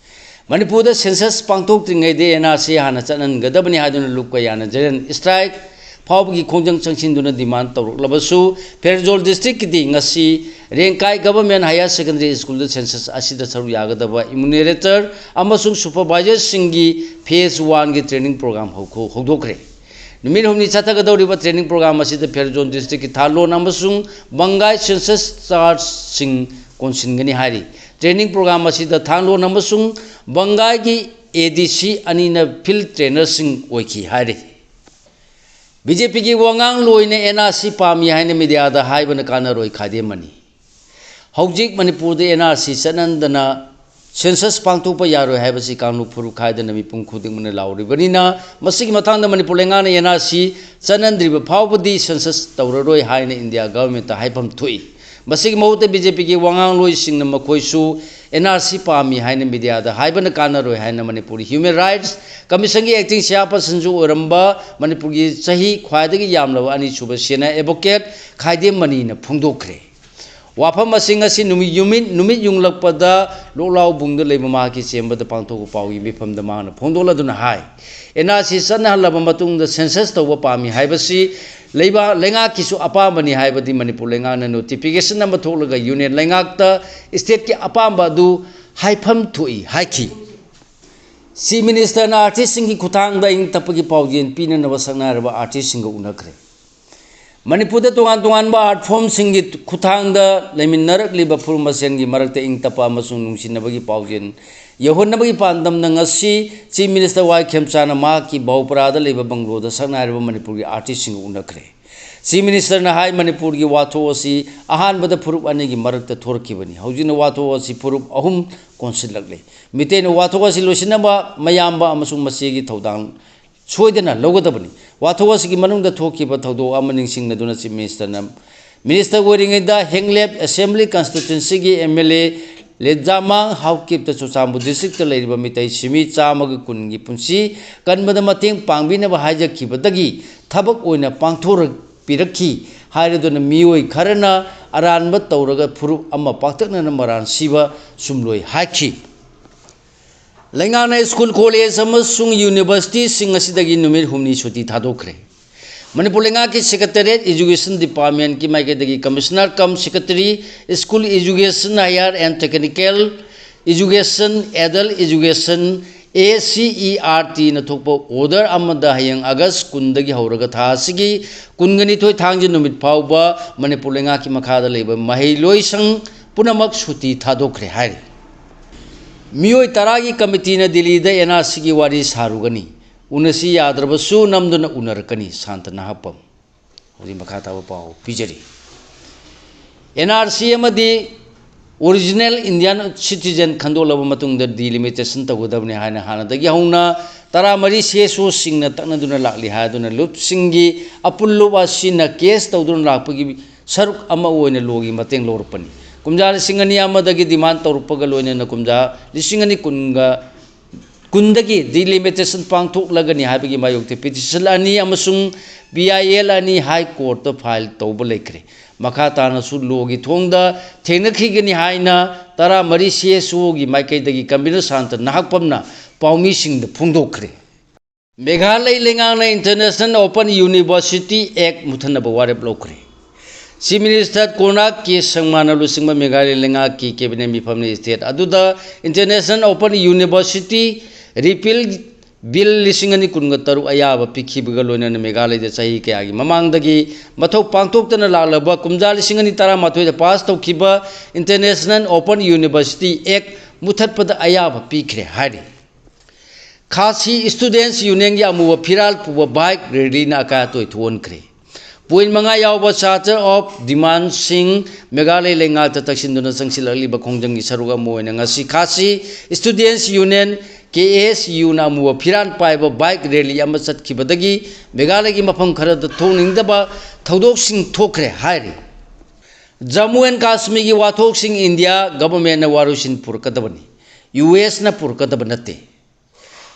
ꯃꯅꯤꯄꯨꯔꯗ census ꯄꯥꯡꯊꯣꯛꯇ꯭ꯔꯤꯉꯩꯗ ꯑꯦꯟ ꯑꯥꯔ ꯁꯤ ꯍꯥꯟꯅ ꯆꯠꯍꯟꯒꯗꯕꯅꯤ ꯍꯥꯏꯗꯨꯅ ꯂꯨꯞ ꯀꯌꯥꯅ general strike ꯐꯥꯎꯕꯒꯤ ꯈꯣꯡꯖꯪ ꯆꯪꯁꯤꯟꯗꯨꯅ demand ꯇꯧꯔꯛꯂꯕꯁꯨ, ꯐꯦꯔꯖꯣꯜ district ꯀꯤꯗꯤ ꯉꯁꯤ ꯔꯦꯡꯀꯥꯏ Government Higher Secondary School ꯗ census ꯑꯁꯤꯗ ꯁꯔꯨꯛ ꯌꯥꯒꯗꯕ enumerators ꯑꯃꯁꯨꯡ supervisors ꯁꯤꯡꯒꯤ phase one ꯒꯤ training program ꯍꯧꯈꯣ-, ꯍꯧꯗꯣꯛꯈ꯭ꯔꯦ꯫ ꯅꯨꯃꯤꯠ ꯍꯨꯝꯅꯤ ꯆꯠꯊꯒꯗꯧꯔꯤꯕ training program ꯑꯁꯤꯗ ꯐꯦꯔꯖꯣꯜ district ꯀꯤ ꯊꯥꯂꯣꯟ ꯑꯃꯁꯨꯡ ꯕꯪꯒꯥꯏ census charge ꯁꯤꯡ ꯀꯣꯟꯁꯤꯟꯒꯅꯤ ꯍꯥꯏꯔꯤ꯫ Training program ꯑꯁꯤꯗ ꯊꯥꯂꯣꯟ ꯑꯃꯁꯨꯡ ꯕꯪꯒꯥꯏꯒꯤ ꯑꯦ ꯗꯤ ꯁꯤ ꯑꯅꯤꯅ field trainer ꯁꯤꯡ ꯑꯣꯏꯈꯤ ꯍꯥꯏꯔꯤ꯫ ꯕꯤ ꯖꯦ ꯄꯤꯒꯤ ꯋꯥꯉꯥꯡꯂꯣꯏꯅ ꯑꯦꯟ ꯑꯥꯔ ꯁꯤ ꯄꯥꯝꯃꯤ ꯍꯥꯏꯅ media ꯗ ꯍꯥꯏꯕꯅ ꯀꯥꯟꯅꯔꯣꯏ ꯈꯥꯏꯗꯦꯝ ꯃꯅꯤ꯫ ꯍꯧꯖꯤꯛ ꯃꯅꯤꯄꯨꯔꯗ ꯑꯦꯟ ꯑꯥꯔ ꯁꯤ ꯆꯠꯅꯍꯟꯗꯅ census ꯄꯥꯡꯊꯣꯛꯄ ꯌꯥꯔꯣꯏ ꯍꯥꯏꯕꯁꯤ ꯀꯥꯡꯂꯨꯞ ꯐꯨꯔꯨꯞ ꯈꯥꯏꯗꯅ ꯃꯤꯄꯨꯝ ꯈꯨꯗꯤꯡꯃꯛꯅ ꯂꯥꯎꯔꯤꯕꯅꯤꯅ, ꯃꯁꯤꯒꯤ ꯃꯇꯥꯡꯗ ꯃꯅꯤꯄꯨꯔ ꯂꯩꯉꯥꯛꯅ ꯑꯦꯟ ꯑꯥꯔ ꯁꯤ ꯆꯠꯅꯍꯟꯗ꯭ꯔꯤꯕ ꯐꯥꯎꯕꯗꯤ census ꯇꯧꯔꯔꯣꯏ ꯍꯥꯏꯅ India Government ꯇ ꯍꯥꯏꯐꯝ ꯊꯣꯛꯏ꯫ ꯃꯁꯤꯒꯤ ꯃꯍꯨꯠꯇ ꯕꯤ ꯖꯦ ꯄꯤꯒꯤ ꯋꯥꯉꯥꯡꯂꯣꯏꯁꯤꯡꯅ ꯃꯈꯣꯏꯁꯨ ꯑꯦꯟ ꯑꯥꯔ ꯁꯤ ꯄꯥꯝꯃꯤ ꯍꯥꯏꯅ media ꯗ ꯍꯥꯏꯕꯅ ꯀꯥꯟꯅꯔꯣꯏ ꯍꯥꯏꯅ ꯃꯅꯤꯄꯨꯔ Human Rights Commission ꯒꯤ acting chairperson ꯁꯨ ꯑꯣꯏꯔꯝꯕ ꯃꯅꯤꯄꯨꯔꯒꯤ ꯆꯍꯤ ꯈ꯭ꯋꯥꯏꯗꯒꯤ ꯌꯥꯝꯂꯕ ꯑꯅꯤꯁꯨꯕ senior advocate ꯈꯥꯏꯗꯦꯝ ꯃꯅꯤꯅ ꯐꯣꯡꯗꯣꯛꯈ꯭ꯔꯦ꯫ ꯋꯥꯐꯝ ꯑꯁꯤ ꯉꯁꯤ ꯅꯨꯃꯤꯠ ꯌꯨꯃꯤꯠ-, ꯅꯨꯃꯤꯠ ꯌꯨꯡꯂꯛꯄꯗ ꯂꯣꯛꯂꯥꯎꯕꯨꯡꯗ ꯂꯩꯕ ꯃꯍꯥꯛꯀꯤ ꯆꯦꯝꯕꯗ ꯄꯥꯡꯊꯣꯛꯄ ꯄꯥꯎꯒꯤ ꯃꯤꯐꯝꯗ ꯃꯥꯅ ꯐꯣꯡꯗꯣꯛꯂꯗꯨꯅ ꯍꯥꯏ, ꯑꯦꯟ ꯑꯥꯔ ꯁꯤ ꯆꯠꯅꯍꯜꯂꯕ ꯃꯇꯨꯡꯗ census ꯇꯧꯕ ꯄꯥꯝꯃꯤ ꯍꯥꯏꯕꯁꯤ ꯂꯩꯕꯥꯛ ꯂꯩꯉꯥꯛꯀꯤꯁꯨ ꯑꯄꯥꯝꯕꯅꯤ ꯍꯥꯏꯕꯗꯤ ꯃꯅꯤꯄꯨꯔ ꯂꯩꯉꯥꯛꯅ notification ꯑꯃ ꯊꯣꯛꯂꯒ union ꯂꯩꯉꯥꯛꯇ state ꯀꯤ ꯑꯄꯥꯝꯕ ꯑꯗꯨ ꯍꯥꯏꯐꯝ ꯊꯣꯛꯏ ꯍꯥꯏꯈꯤ꯫ ꯆꯤꯐ ꯃꯤꯅꯤꯁꯇꯔꯅ ꯑꯥꯔꯇꯤꯁꯁꯤꯡꯒꯤ ꯈꯨꯠꯊꯥꯡꯗ ꯏꯪ ꯇꯞꯄꯒꯤ ꯄꯥꯎꯖꯦꯜ ꯄꯤꯅꯅꯕ ꯁꯛꯅꯥꯏꯔꯕ ꯑꯥꯔꯇꯤꯁꯁꯤꯡꯒ ꯎꯅꯈ꯭ꯔꯦ꯫ ꯃꯅꯤꯄꯨꯔꯗ ꯇꯣꯉꯥꯟ ꯇꯣꯉꯥꯟꯕ ꯑꯥꯔꯠ ꯐꯣꯝꯁꯤꯡꯒꯤ ꯈꯨꯠꯊꯥꯡꯗ ꯂꯩꯃꯤꯟꯅꯔꯛꯂꯤꯕ ꯐꯨꯔꯨꯞ ꯃꯁꯦꯟꯒꯤ ꯃꯔꯛꯇ ꯏꯪ ꯇꯞꯄ ꯑꯃꯁꯨꯡ ꯅꯨꯡꯁꯤꯅꯕꯒꯤ ꯄꯥꯎꯖꯦꯜ ꯌꯧꯍꯟꯅꯕꯒꯤ ꯄꯥꯟꯗꯝꯅ ꯉꯁꯤ ꯆꯤꯐ ꯃꯤꯅꯤꯁꯇꯔ ꯋꯥꯏ ꯈꯦꯝꯆꯥꯅ ꯃꯍꯥꯛꯀꯤ ꯕꯍꯨꯄꯔꯥꯗ ꯂꯩꯕ ꯕꯪꯒ꯭ꯂꯣꯗ ꯁꯛꯅꯥꯏꯔꯕ ꯃꯅꯤꯄꯨꯔꯒꯤ ꯑꯥꯔꯇꯤꯁꯁꯤꯡꯒ ꯎꯅꯈ꯭ꯔꯦ꯫ ꯆꯤꯐ ꯃꯤꯅꯤꯁꯇꯔꯅ ꯍꯥꯏ, ꯃꯅꯤꯄꯨꯔꯒꯤ ꯋꯥꯊꯣꯛ ꯑꯁꯤ ꯑꯍꯥꯟꯕꯗ ꯐꯨꯔꯨꯞ ꯑꯅꯤꯒꯤ ꯃꯔꯛꯇ ꯊꯣꯔꯛꯈꯤꯕꯅꯤ꯫ ꯍꯧꯖꯤꯛꯅ ꯋꯥꯊꯣꯛ ꯑꯁꯤ ꯐꯨꯔꯨꯞ ꯑꯍꯨꯝ ꯀꯣꯟꯁꯤꯜꯂꯛꯂꯦ꯫ ꯃꯤꯇꯩꯅ ꯋꯥꯊꯣꯛ ꯑꯁꯤ ꯂꯣꯏꯁꯤꯟꯅꯕ ꯃꯌꯥꯝꯕ ꯑꯃꯁꯨꯡ ꯃꯆꯦꯒꯤ ꯊꯧꯗꯥꯡ ꯁꯣꯏꯗꯅ ꯂꯧꯒꯗꯕꯅꯤ꯫ ꯋꯥꯊꯣꯛ ꯑꯁꯤꯒꯤ ꯃꯅꯨꯡꯗ ꯊꯣꯛꯈꯤꯕ ꯊꯧꯗꯣꯛ ꯑꯃ ꯅꯤꯡꯁꯤꯡꯅꯗꯨꯅ ꯆꯤꯐ ꯃꯤꯅꯤꯁꯇꯔꯅ ꯃꯤꯅꯤꯁꯇꯔ ꯑꯣꯏꯔꯤꯉꯩꯗ ꯍꯦꯡꯂꯦꯞ ꯑꯦꯁꯦꯝꯕ꯭ꯂꯤ ꯀꯟꯁꯇꯤꯇ꯭ꯋꯦꯟꯁꯤꯒꯤ ꯑꯦꯝ ꯑꯦꯜ ꯑꯦ ꯂꯦꯖꯥꯃꯥꯡ ꯍꯥꯎꯀꯤꯞꯇ ꯆꯨꯔꯆꯥꯟꯄꯨꯔ ꯗꯤꯁꯇ꯭ꯔꯤꯛꯇ ꯂꯩꯔꯤꯕ ꯃꯤꯇꯩ ꯁꯤꯃꯤ ꯆꯥꯝꯃꯒ ꯀꯨꯟꯒꯤ ꯄꯨꯟꯁꯤ ꯀꯟꯕꯗ ꯃꯇꯦꯡ ꯄꯥꯡꯕꯤꯅꯕ ꯍꯥꯏꯖꯈꯤꯕꯗꯒꯤ ꯊꯕꯛ ꯑꯣꯏꯅ ꯄꯥꯡꯊꯣꯔꯛꯄꯤꯔꯛꯈꯤ ꯍꯥꯏꯔꯗꯨꯅ ꯃꯤꯑꯣꯏ ꯈꯔꯅ ꯑꯔꯥꯟꯕ ꯇꯧꯔꯒ ꯐꯨꯔꯨꯞ ꯑꯃ ꯄꯥꯛꯇꯛꯅꯅ ꯃꯔꯥꯟ ꯁꯤꯕ ꯆꯨꯝꯂꯣꯏ ꯍꯥꯏꯈꯤ꯫ ꯂꯩꯉꯥꯛꯅ ꯁ꯭ꯀꯨꯜ, ꯀꯣꯂꯦꯖ ꯑꯃꯁꯨꯡ ꯌꯨꯅꯤꯚꯔꯁꯤꯇꯤꯁꯤꯡ ꯑꯁꯤꯗꯒꯤ ꯅꯨꯃꯤꯠ ꯍꯨꯝꯅꯤ ꯁꯨꯇꯤ ꯊꯥꯗꯣꯛꯈ꯭ꯔꯦ꯫ ꯃꯅꯤꯄꯨꯔ ꯂꯩꯉꯥꯛꯀꯤ ꯁꯦꯀ꯭ꯔꯦꯇꯦꯔꯤꯌꯦꯠ ꯏꯖꯨꯀꯦꯁꯟ ꯗꯤꯄꯥꯔꯠꯃꯦꯟꯠꯀꯤ ꯃꯥꯏꯀꯩꯗꯒꯤ commissioner cum secretary, school education, higher and technical education, adult education, A C E R ꯇꯤꯅ ꯊꯣꯛꯄ ꯑꯣꯔꯗꯔ ꯑꯃꯗ ꯍꯌꯦꯡ ꯑꯥꯒꯁ ꯀꯨꯟꯗꯒꯤ ꯍꯧꯔꯒ ꯊꯥ ꯑꯁꯤꯒꯤ ꯀꯨꯟꯒ ꯅꯤꯊꯣꯏ ꯊꯥꯡꯖ ꯅꯨꯃꯤꯠ ꯐꯥꯎꯕ ꯃꯅꯤꯄꯨꯔ ꯂꯩꯉꯥꯛꯀꯤ ꯃꯈꯥꯗ ꯂꯩꯕ ꯃꯍꯩꯂꯣꯏꯁꯪ ꯄꯨꯝꯅꯃꯛ ꯁꯨꯇꯤ ꯊꯥꯗꯣꯛꯈ꯭ꯔꯦ ꯍꯥꯏꯔꯤ꯫ ꯃꯤꯑꯣꯏ ꯇꯔꯥꯒꯤ ꯀꯃꯤꯇꯤꯅ ꯗꯤꯜꯂꯤꯗ ꯑꯦꯟ ꯑꯥꯔ ꯁꯤꯒꯤ ꯋꯥꯔꯤ ꯁꯥꯔꯨꯒꯅꯤ꯫ ꯎꯅꯁꯤ ꯌꯥꯗ꯭ꯔꯕꯁꯨ ꯅꯝꯗꯨꯅ ꯎꯅꯔꯛꯀꯅꯤ, ꯁꯥꯟꯇ ꯅꯍꯥꯛꯄꯝ꯫ ꯍꯧꯖꯤꯛ ꯃꯈꯥ ꯇꯥꯕ ꯄꯥꯎ ꯄꯤꯖꯔꯤ꯫ ꯑꯦꯟ ꯑꯥꯔ ꯁꯤ ꯑꯃꯗꯤ ꯑꯣꯔꯤꯖꯤꯅꯦꯜ ꯏꯟꯗꯤꯌꯥꯟ ꯁꯤꯇꯤꯖꯦꯟ ꯈꯟꯗꯣꯛꯂꯕ ꯃꯇꯨꯡꯗ ꯗꯤꯂꯤꯃꯤꯇꯦꯁꯟ ꯇꯧꯒꯗꯕꯅꯤ ꯍꯥꯏꯅ ꯍꯥꯟꯅꯗꯒꯤ ꯍꯧꯅ ꯇꯔꯥꯃꯔꯤ ꯁꯤ ꯑꯦꯁ ꯑꯣꯁꯤꯡꯅ ꯇꯛꯅꯗꯨꯅ ꯂꯥꯛꯂꯤ ꯍꯥꯏꯗꯨꯅ ꯂꯨꯞꯁꯤꯡꯒꯤ ꯑꯄꯨꯟ ꯂꯨꯞ ꯑꯁꯤꯅ ꯀꯦꯁ ꯇꯧꯗꯨꯅ ꯂꯥꯛꯄꯒꯤ ꯁꯔꯨꯛ ꯑꯃ ꯑꯣꯏꯅ ꯂꯣꯒꯤ ꯃꯇꯦꯡ ꯂꯧꯔꯛꯄꯅꯤ꯫ ꯀꯨꯝꯖꯥ ꯂꯤꯁꯤꯡ ꯑꯅꯤ ꯑꯃꯗꯒꯤ ꯗꯤꯃꯥꯟ ꯇꯧꯔꯛꯄꯒ ꯂꯣꯏꯅꯅ ꯀꯨꯝꯖꯥ ꯂꯤꯁꯤꯡ ꯑꯅꯤ ꯀꯨꯟꯒ ꯀꯨꯟꯗꯒꯤ ꯗꯤꯂꯤꯃꯤꯇꯦꯁꯟ ꯄꯥꯡꯊꯣꯛꯂꯒꯅꯤ ꯍꯥꯏꯕꯒꯤ ꯃꯥꯌꯣꯛꯇ ꯄꯤꯇꯤꯁꯟ ꯑꯅꯤ ꯑꯃꯁꯨꯡ ꯄꯤ ꯑꯥꯏ ꯑꯦꯜ ꯑꯅꯤ ꯍꯥꯏ ꯀꯣꯔꯠꯇ ꯐꯥꯏꯜ ꯇꯧꯕ ꯂꯩꯈ꯭ꯔꯦ꯫ ꯃꯈꯥ ꯇꯥꯅꯁꯨ ꯂꯣꯒꯤ ꯊꯣꯡꯗ ꯊꯦꯡꯅꯈꯤꯒꯅꯤ ꯍꯥꯏꯅ ꯇꯔꯥꯃꯔꯤ ꯁꯤ ꯑꯦꯁ ꯑꯣꯒꯤ ꯃꯥꯏꯀꯩꯗꯒꯤ ꯀꯟꯚꯤꯅꯔ ꯁꯥꯟꯇ ꯅꯍꯥꯛꯄꯝꯅ ꯄꯥꯎꯃꯤꯁꯤꯡꯗ ꯐꯣꯡꯗꯣꯛꯈ꯭ꯔꯦ꯫ ꯃꯦꯘꯥꯂꯩ ꯂꯩꯉꯥꯛꯅ ꯏꯟꯇꯔꯅꯦꯁꯅꯦꯜ ꯑꯣꯄꯟ ꯌꯨꯅꯤꯚꯔꯁꯤꯇꯤ ꯑꯦꯛ ꯃꯨꯊꯠꯅꯕ ꯋꯥꯔꯦꯞ ꯂꯧꯈ꯭ꯔꯦ꯫ ꯆꯤꯐ ꯃꯤꯅꯤꯁꯇꯔ ꯀꯣꯅꯔꯥꯗ ꯀꯦ ꯁꯪꯃꯥꯅ ꯂꯨꯆꯤꯡꯕ ꯃꯦꯘꯥꯂꯌ ꯂꯩꯉꯥꯛꯀꯤ ꯀꯦꯕꯤꯅꯦꯠ ꯃꯤꯐꯝꯅ ꯁ꯭ꯇꯦꯠ ꯑꯗꯨꯗ international open university Repeal Bill ꯂꯤꯁꯤꯡ ꯑꯅꯤ ꯀꯨꯟꯒ ꯇꯔꯨꯛ ꯑꯌꯥꯕ ꯄꯤꯈꯤꯕꯒ ꯂꯣꯏꯅꯅ ꯃꯦꯘꯥꯂꯌꯗ ꯆꯍꯤ ꯀꯌꯥꯒꯤ ꯃꯃꯥꯡꯗꯒꯤ ꯃꯊꯧ ꯄꯥꯡꯊꯣꯛꯇꯅ ꯂꯥꯛꯂꯕ ꯀꯨꯝꯖꯥ ꯂꯤꯁꯤꯡ ꯑꯅꯤ ꯇꯔꯥꯃꯥꯊꯣꯏꯗ ꯄꯥꯁ ꯇꯧꯈꯤꯕ International Open University Act ꯃꯨꯊꯠꯄꯗ ꯑꯌꯥꯕ ꯄꯤꯈ꯭ꯔꯦ ꯍꯥꯏꯔꯤ꯫ ꯈꯥꯁꯤ Students Unionꯒꯤ ꯑꯃꯨꯕ ꯐꯤꯔꯥꯜ ꯄꯨꯕ bike rallyꯅ ꯑꯀꯥꯏ ꯑꯇꯣꯏ ꯊꯣꯛꯍꯟꯈ꯭ꯔꯦ꯫ Point ꯃꯉꯥ ꯌꯥꯎꯕ Charter of Demandsꯁꯤꯡ ꯃꯦꯘꯥꯂꯌ ꯂꯩꯉꯥꯛꯇ ꯇꯛꯁꯤꯟꯗꯨꯅ ꯆꯪꯁꯤꯜꯂꯛꯂꯤꯕ ꯈꯣꯡꯖꯪꯒꯤ ꯁꯔꯨꯛ ꯑꯃ ꯑꯣꯏꯅ ꯉꯁꯤ ꯈꯥꯁꯤ Students Union, KSUꯅ ꯑꯃꯨꯕ ꯐꯤꯔꯥꯜ ꯄꯥꯏꯕ bike rally ꯑꯃ ꯆꯠꯈꯤꯕꯗꯒꯤ ꯃꯦꯘꯥꯂꯌꯒꯤ ꯃꯐꯝ ꯈꯔꯗ ꯊꯣꯛꯅꯤꯡꯗꯕ ꯊꯧꯗꯣꯛꯁꯤꯡ ꯊꯣꯛꯈ꯭ꯔꯦ ꯍꯥꯏꯔꯤ꯫ ꯖꯝꯃꯨ ꯑꯦꯟ ꯀꯥꯁꯃꯤꯔꯒꯤ ꯋꯥꯊꯣꯛꯁꯤꯡ ꯏꯟꯗꯤꯌꯥ ꯒꯚꯔꯟꯃꯦꯟꯠꯅ ꯋꯥꯔꯣꯏꯁꯤꯟ ꯄꯨꯔꯛꯀꯗꯕꯅꯤ, ꯌꯨ ꯑꯦꯁꯅ ꯄꯨꯔꯛꯀꯗꯕ ꯅꯠꯇꯦ꯫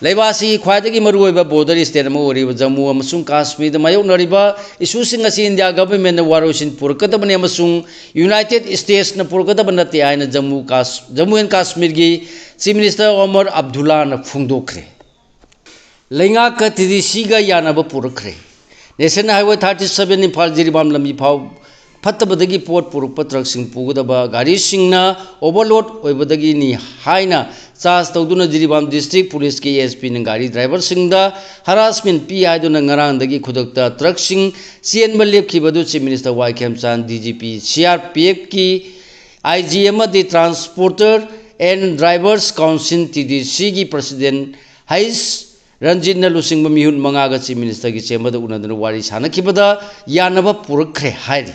ꯂꯩꯕꯥꯛ ꯑꯁꯤꯒꯤ ꯈ꯭ꯋꯥꯏꯗꯒꯤ ꯃꯔꯨꯑꯣꯏꯕ border state ꯑꯃ ꯑꯣꯏꯔꯤꯕ ꯖꯝꯃꯨ ꯑꯃꯁꯨꯡ ꯀꯥꯁꯃꯤꯔꯗ ꯃꯥꯌꯣꯛꯅꯔꯤꯕ issueꯁꯤꯡ ꯑꯁꯤ ꯏꯟꯗꯤꯌꯥ ꯒꯚꯔꯟꯃꯦꯟꯠꯅ ꯋꯥꯔꯣꯏꯁꯤꯟ ꯄꯨꯔꯛꯀꯗꯕꯅꯤ ꯑꯃꯁꯨꯡ United Statesꯅ ꯄꯨꯔꯛꯀꯗꯕ ꯅꯠꯇꯦ ꯍꯥꯏꯅ ꯖꯝꯃꯨ ꯀꯥꯁ-, ꯖꯝꯃꯨ ꯑꯦꯟ ꯀꯥꯁꯃꯤꯔꯒꯤ Chief Minister ꯑꯣꯃꯔ ꯑꯕꯗꯨꯜꯂꯥꯅ ꯐꯣꯡꯗꯣꯛꯈ꯭ꯔꯦ꯫ ꯂꯩꯉꯥꯛꯀ TDCꯒ ꯌꯥꯅꯕ ꯄꯨꯔꯛꯈ꯭ꯔꯦ꯫ National Highway thirty seven Imphal Jiribam ꯂꯝꯕꯤ ꯐꯥꯎ ꯐꯠꯇꯕꯗꯒꯤ ꯄꯣꯠ ꯄꯨꯔꯛꯄ truckꯁꯤꯡ ꯄꯨꯒꯗꯕ ꯒꯥꯔꯤꯁꯤꯡꯅ overload ꯑꯣꯏꯕꯗꯒꯤꯅꯤ ꯍꯥꯏꯅ charge ꯇꯧꯗꯨꯅ ꯖꯤꯔꯤꯕꯥꯝ district policeꯀꯤ ASPꯅ ꯒꯥꯔꯤ driverꯁꯤꯡꯗ harassment ꯄꯤ ꯍꯥꯏꯗꯨꯅ ꯉꯔꯥꯡꯗꯒꯤ ꯈꯨꯗꯛꯇ truckꯁꯤꯡ ꯆꯦꯟꯕ ꯂꯦꯞꯈꯤꯕ ꯑꯗꯨ Chief Minister ꯋꯥꯏ ꯈꯦꯝꯆꯥꯟ, DGP, CRPFꯀꯤ IG ꯑꯃꯗꯤ Transporter and Drivers Council, TDCꯒꯤ president ꯍꯩꯁ ꯔꯟꯖꯤꯠꯅ ꯂꯨꯆꯤꯡꯕ ꯃꯤꯍꯨꯠ ꯃꯉꯥꯒ Chief Ministerꯒꯤ chamberꯗ ꯎꯅꯗꯨꯅ ꯋꯥꯔꯤ ꯁꯥꯟꯅꯈꯤꯕꯗ ꯌꯥꯅꯕ ꯄꯨꯔꯛꯈ꯭ꯔꯦ ꯍꯥꯏꯔꯤ꯫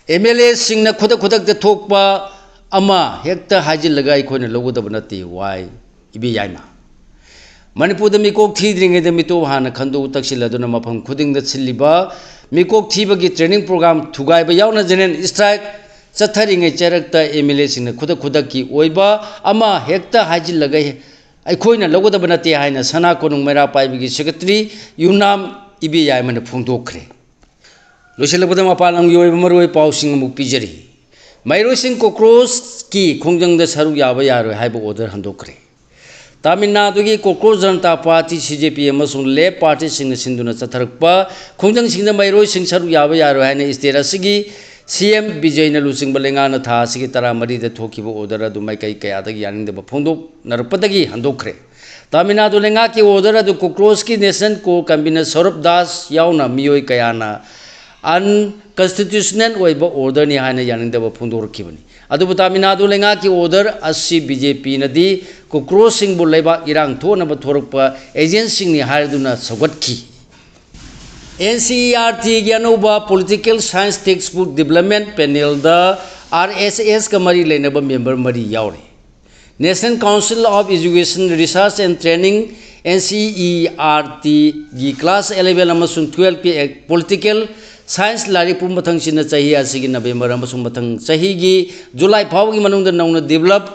MLAꯁꯤꯡꯅ ꯈꯨꯗꯛ ꯈꯨꯗꯛꯇ ꯊꯣꯛꯄ ꯑꯃ ꯍꯦꯛꯇ ꯍꯥꯏꯖꯤꯜꯂꯒ ꯑꯩꯈꯣꯏꯅ ꯂꯧꯒꯗꯕ ꯅꯠꯇꯦ, ꯋꯥꯏ ꯏꯕꯦꯌꯥꯏꯃ꯫ ꯃꯅꯤꯄꯨꯔꯗ ꯃꯤꯀꯣꯛ ꯊꯤꯗ꯭ꯔꯤꯉꯩꯗ ꯃꯤꯇꯣꯞ ꯍꯥꯟꯅ ꯈꯟꯗꯣꯛꯎ ꯇꯛꯁꯤꯜꯂꯗꯨꯅ ꯃꯐꯝ ꯈꯨꯗꯤꯡꯗ ꯁꯤꯜꯂꯤꯕ ꯃꯤꯀꯣꯛ ꯊꯤꯕꯒꯤ training program ꯊꯨꯒꯥꯏꯕ ꯌꯥꯎꯅ general strike ꯆꯠꯊꯔꯤꯉꯩ ꯆꯩꯔꯛꯇ MLAꯁꯤꯡꯅ ꯈꯨꯗꯛ ꯈꯨꯗꯛꯀꯤ ꯑꯣꯏꯕ ꯑꯃ ꯍꯦꯛꯇ ꯍꯥꯏꯖꯤꯜꯂꯒ ꯑꯩꯈꯣꯏꯅ ꯂꯧꯒꯗꯕ ꯅꯠꯇꯦ ꯍꯥꯏꯅ ꯁꯅꯥ ꯀꯣꯅꯨꯡ ꯃꯩꯔꯥ ꯄꯥꯏꯕꯒꯤ secretary ꯌꯨꯝꯅꯥꯝ ꯏꯕꯦꯌꯥꯏꯃꯅ ꯐꯣꯡꯗꯣꯛꯈ꯭ꯔꯦ꯫ ꯂꯣꯏꯁꯤꯜꯂꯛꯄꯗ ꯃꯄꯥꯟ ꯂꯝꯒꯤ ꯑꯣꯏꯕ ꯃꯔꯨꯑꯣꯏꯕ ꯄꯥꯎꯁꯤꯡ ꯑꯃꯨꯛ ꯄꯤꯖꯔꯤ꯫ ꯃꯍꯩꯔꯣꯏꯁꯤꯡ cockroachꯀꯤ ꯈꯣꯡꯖꯪꯗ ꯁꯔꯨꯛ ꯌꯥꯕ ꯌꯥꯔꯣꯏ ꯍꯥꯏꯕ order ꯍꯟꯗꯣꯛꯈ꯭ꯔꯦ꯫ ꯇꯥꯃꯤꯜ ꯅꯥꯗꯨꯒꯤ Cockroach Janata Party, CJP, ꯑꯃꯁꯨꯡ Left Partyꯁꯤꯡꯅ ꯁꯤꯟꯗꯨꯅ ꯆꯠꯊꯔꯛꯄ ꯈꯣꯡꯖꯪꯁꯤꯡꯗ ꯃꯍꯩꯔꯣꯏꯁꯤꯡ ꯁꯔꯨꯛ ꯌꯥꯕ ꯌꯥꯔꯣꯏ ꯍꯥꯏꯅ state ꯑꯁꯤꯒꯤ ꯁꯤ ꯑꯦꯝ ꯕꯤꯖꯩꯅ ꯂꯨꯆꯤꯡꯕ ꯂꯩꯉꯥꯛꯅ ꯊꯥ ꯑꯁꯤꯒꯤ ꯇꯔꯥꯃꯔꯤꯗ ꯊꯣꯛꯈꯤꯕ order ꯑꯗꯨ ꯃꯥꯏꯀꯩ ꯀꯌꯥꯗꯒꯤ ꯌꯥꯅꯤꯡꯗꯕ ꯐꯣꯡꯗꯣꯛꯅꯔꯛꯄꯗꯒꯤ ꯍꯟꯗꯣꯛꯈ꯭ꯔꯦ꯫ ꯇꯥꯃꯤꯜ ꯅꯥꯗꯨ ꯂꯩꯉꯥꯛꯀꯤ order ꯑꯗꯨ ꯀꯣꯀ꯭ꯔꯣꯁꯀꯤ National Core Convener ꯁꯧꯔꯚ ꯗꯥꯁ ꯌꯥꯎꯅ ꯃꯤꯑꯣꯏ ꯀꯌꯥꯅ unconstitutional ꯑꯣꯏꯕ orderꯅꯤ ꯍꯥꯏꯅ ꯌꯥꯅꯤꯡꯗꯕ ꯐꯣꯡꯗꯣꯔꯛꯈꯤꯕꯅꯤ꯫ ꯑꯗꯨꯕꯨ ꯇꯥꯃꯤꯜ ꯅꯥꯗꯨ ꯂꯩꯉꯥꯛꯀꯤ order ꯑꯁꯤ ꯕꯤ ꯖꯦ ꯄꯤꯅꯗꯤ ꯀꯣꯀ꯭ꯔꯣꯁꯁꯤꯡꯕꯨ ꯂꯩꯕꯥꯛ ꯏꯔꯥꯡ ꯊꯣꯛꯅꯕ ꯊꯣꯔꯛꯄ agentꯁꯤꯡꯅꯤ ꯍꯥꯏꯗꯨꯅ ꯁꯧꯒꯠꯈꯤ꯫ ꯑꯦꯟ ꯁꯤ ꯏ ꯑꯥꯔ ꯇꯤꯒꯤ ꯑꯅꯧꯕ Political Science Textbook Development Panelꯗ R S S ꯀ ꯃꯔꯤ ꯂꯩꯅꯕ member ꯃꯔꯤ ꯌꯥꯎꯔꯤ꯫ National Council of Education Research and Training, N C E R T ꯒꯤ class eleven ꯑꯃꯁꯨꯡ twelve ꯀꯤ Political Science ꯂꯥꯏꯔꯤꯛꯄꯨ ꯃꯊꯪꯁꯤꯅ ꯆꯍꯤ ꯑꯁꯤꯒꯤ November ꯑꯃꯁꯨꯡ ꯃꯊꯪ ꯆꯍꯤꯒꯤ July ꯐꯥꯎꯕꯒꯤ ꯃꯅꯨꯡꯗ ꯅꯧꯅ develop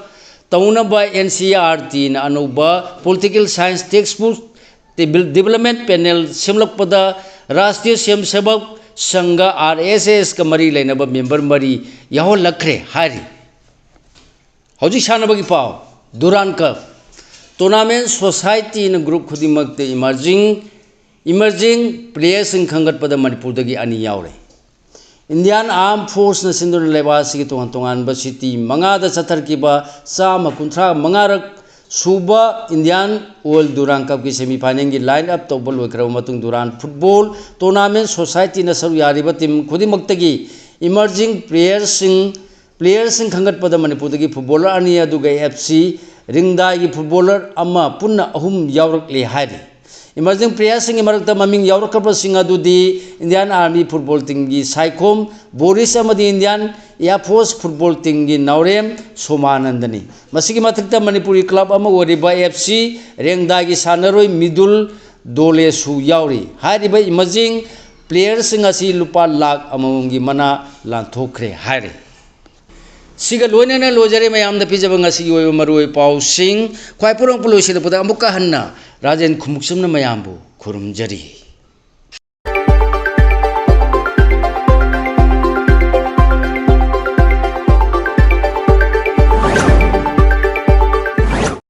ꯇꯧꯅꯕ N C E R T ꯅ ꯑꯅꯧꯕ Political Science Textbook Development Panel ꯁꯦꯝꯂꯛꯄꯗ ꯔꯥꯁꯇ꯭ꯔꯤꯌ ꯁ꯭ꯋꯌꯝꯁꯦꯕꯛ ꯁꯪꯘ, R S S ꯀ ꯃꯔꯤ ꯂꯩꯅꯕ member ꯃꯔꯤ ꯌꯥꯎꯍꯜꯂꯛꯈ꯭ꯔꯦ ꯍꯥꯏꯔꯤ꯫ ꯍꯧꯖꯤꯛ ꯁꯥꯟꯅꯕꯒꯤ ꯄꯥꯎ꯫ Durand Cup tournament societyꯅ group ꯈꯨꯗꯤꯡꯃꯛꯇ emerging, emerging playerꯁꯤꯡ ꯈꯟꯒꯠꯄꯗ ꯃꯅꯤꯄꯨꯔꯗꯒꯤ ꯑꯅꯤ ꯌꯥꯎꯔꯦ꯫ Indian Armed Forceꯅ ꯁꯤꯟꯗꯨꯅ ꯂꯩꯕꯥꯛ ꯑꯁꯤꯒꯤ ꯇꯣꯉꯥꯟ ꯇꯣꯉꯥꯟꯕ city ꯃꯉꯥꯗ ꯆꯠꯊꯔꯛꯈꯤꯕ ꯆꯥꯝꯃ ꯀꯨꯟꯊ꯭ꯔꯥ ꯃꯉꯥꯔꯛ ꯁꯨꯕ Indian Oil Durand Cupꯀꯤ semi finalꯒꯤ line up ꯇꯧꯕ ꯂꯣꯏꯈ꯭ꯔꯕ ꯃꯇꯨꯡ Durand Football Tournament Societyꯅ ꯁꯔꯨꯛ ꯌꯥꯔꯤꯕ team ꯈꯨꯗꯤꯡꯃꯛꯇꯒꯤ emerging playerꯁꯤꯡ, playerꯁꯤꯡ ꯈꯟꯒꯠꯄꯗ ꯃꯅꯤꯄꯨꯔꯗꯒꯤ footballer ꯑꯅꯤ ꯑꯗꯨꯒ F C ꯔꯤꯡꯗꯥꯏꯒꯤ footballer ꯑꯃ, ꯄꯨꯟꯅ ꯑꯍꯨꯝ ꯌꯥꯎꯔꯛꯂꯦ ꯍꯥꯏꯔꯤ꯫ Emerging playerꯁꯤꯡꯒꯤ ꯃꯔꯛꯇ ꯃꯃꯤꯡ ꯌꯥꯎꯔꯛꯈ꯭ꯔꯕꯁꯤꯡ ꯑꯗꯨꯗꯤ Indian Army football teamꯒꯤ ꯁꯥꯏꯈꯣꯝ ꯕꯣꯔꯤꯁ ꯑꯃꯗꯤ Indian Air Force football teamꯒꯤ ꯅꯥꯎꯔꯦꯝ ꯁꯣꯃꯥꯅꯟꯗꯅꯤ꯫ ꯃꯁꯤꯒꯤ ꯃꯊꯛꯇ ꯃꯅꯤꯄꯨꯔꯤ club ꯑꯃ ꯑꯣꯏꯔꯤꯕ F C ꯔꯦꯡꯗꯥꯏꯒꯤ ꯁꯥꯟꯅꯔꯣꯏ ꯃꯤꯗꯨꯜ ꯗꯣꯂꯦꯁꯨ ꯌꯥꯎꯔꯤ꯫ ꯍꯥꯏꯔꯤꯕ emerging playerꯁꯤꯡ ꯑꯁꯤ ꯂꯨꯄꯥ ꯂꯥꯈ ꯑꯃꯃꯝꯒꯤ ꯃꯅꯥ ꯂꯥꯟꯊꯣꯛꯈ꯭ꯔꯦ ꯍꯥꯏꯔꯤ꯫ ꯁꯤꯒ ꯂꯣꯏꯅꯅ ꯂꯣꯏꯖꯔꯦ ꯃꯌꯥꯝꯗ ꯄꯤꯖꯕ ꯉꯁꯤꯒꯤ ꯑꯣꯏꯕ ꯃꯔꯨꯑꯣꯏꯕ ꯄꯥꯎꯁꯤꯡ꯫ ꯈ꯭ꯋꯥꯏ ꯄꯨꯔꯛꯄ ꯂꯣꯏꯁꯤꯜꯂꯛꯄꯗ ꯑꯃꯨꯛꯀ ꯍꯟꯅ ꯔꯥꯖꯦꯟ ꯈꯨꯃꯨꯛꯆꯝꯅ ꯃꯌꯥꯝꯕꯨ ꯈꯨꯔꯨꯝꯖꯔꯤ꯫